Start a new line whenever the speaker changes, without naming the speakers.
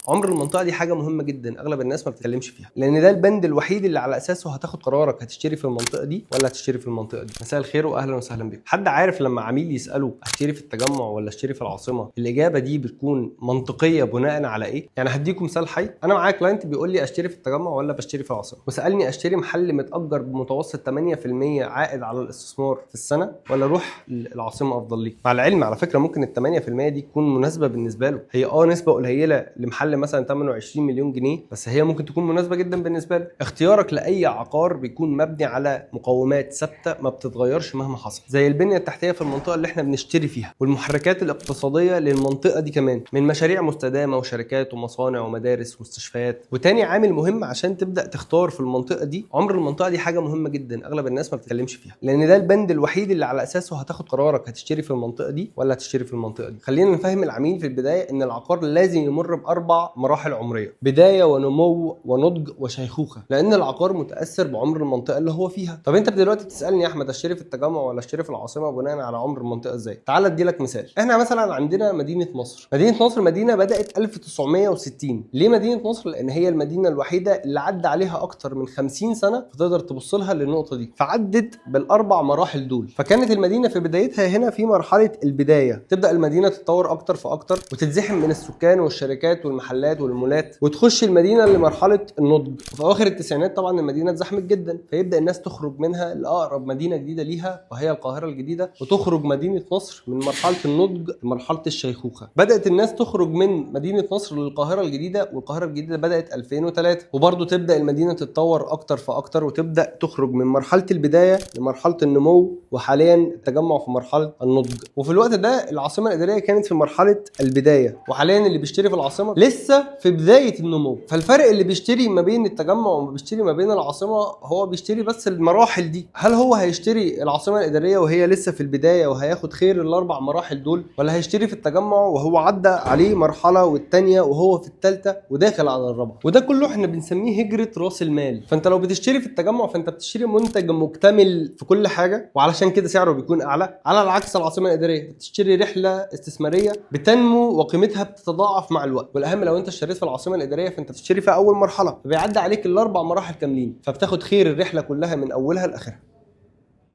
عمر المنطقة دي حاجة مهمة جدا، اغلب الناس ما بتتكلمش فيها، لان ده البند الوحيد اللي على اساسه هتاخد قرارك هتشتري في المنطقة دي ولا هتشتري في المنطقة دي. مساء الخير واهلا وسهلا بكم. حد عارف لما عميل يساله اشتري في التجمع ولا اشتري في العاصمه، الاجابة دي بتكون منطقية بناء على ايه؟ يعني هديكم مثال حي. انا معايا client بيقول لي اشتري في التجمع ولا بشتري في العاصمه، وسالني اشتري محل متاجر بمتوسط 8% عائد على الاستثمار في السنة ولا اروح العاصمة افضل لي. مع العلم على فكرة ممكن ال 8% دي تكون مناسبة بالنسبة له، هي نسبه قليله لمحل مثلا ثمنه 20 مليون جنيه، بس هي ممكن تكون مناسبة جدا بالنسبة له. اختيارك لاي عقار بيكون مبني على مقومات ثابتة ما بتتغيرش مهما حصل، زي البنية التحتية في المنطقة اللي احنا بنشتري فيها، والمحركات الاقتصادية للمنطقة دي كمان، من مشاريع مستدامة وشركات ومصانع ومدارس ومستشفيات. وتاني عامل مهم عشان تبدا تختار في المنطقة دي، عمر المنطقة دي حاجة مهمة جدا اغلب الناس ما بتتكلمش فيها، لان ده البند الوحيد اللي على اساسه هتاخد قرارك هتشتري في المنطقة دي ولا هتشتري في المنطقة دي. خلينا نفهم العميل في البداية ان العقار لازم يمر باربع مراحل عمرية: بداية ونمو ونضج وشيخوخه، لان العقار متاثر بعمر المنطقة اللي هو فيها. طب انت دلوقتي بتسالني يا احمد اشتري في التجمع ولا اشتري في العاصمة بناء على عمر المنطقة ازاي؟ تعال ادي لك مثال. احنا مثلا عندنا مدينة نصر. مدينة نصر مدينة بدات 1960. ليه مدينة نصر؟ لان هي المدينة الوحيدة اللي عدى عليها اكتر من 50 سنة، فتقدر تبص لها للنقطة دي، فعدت بالاربع مراحل دول. فكانت المدينة في بدايتها هنا في مرحلة البداية، تبدا المدينة تتطور اكتر فاكتر وتتزحم من السكان والشركات والمحلات والمولات، وتخش المدينة لمرحلة النضج. وفي اواخر التسعينات طبعا المدينة اتزحمت جدا، فيبدا الناس تخرج منها لاقرب مدينة جديدة ليها وهي القاهرة الجديدة، وتخرج مدينة نصر من مرحلة النضج لمرحلة الشيخوخة. بدات الناس تخرج من مدينة نصر للقاهره الجديدة، والقاهره الجديدة بدات 2003، وبرضه تبدا المدينة تتطور اكتر فاكتر، وتبدا تخرج من مرحلة البداية لمرحلة النمو، وحاليا التجمع في مرحلة النضج. وفي الوقت ده العاصمة الادارية كانت في مرحلة البداية، وحاليا اللي بيشتري في العاصمة لسه في بداية النمو. فالفرق اللي بيشتري ما بين التجمع وما بيشتري ما بين العاصمة هو بيشتري بس المراحل دي. هل هو هيشتري العاصمة الادارية وهي لسه في البداية وهياخد خير الاربع مراحل دول، ولا هيشتري في التجمع وهو عدى عليه مرحلة والثانية وهو في الثالثة وداخل على الرابعة؟ وده كله احنا بنسميه هجره راس المال. فانت لو بتشتري في التجمع فانت بتشتري منتج مكتمل في كل حاجة، وعلشان كده سعره بيكون اعلى. على العكس العاصمة الادارية بتشتري رحله استثمارية بتنمو وقيمتها بتتضاعف مع الوقت. والاهم لو انت اشتريت في العاصمة الادارية فانت بتشتري في اول مرحلة، فبيعدي عليك الاربع مراحل كاملين، فبتاخد خير الرحلة كلها من اولها لاخرها.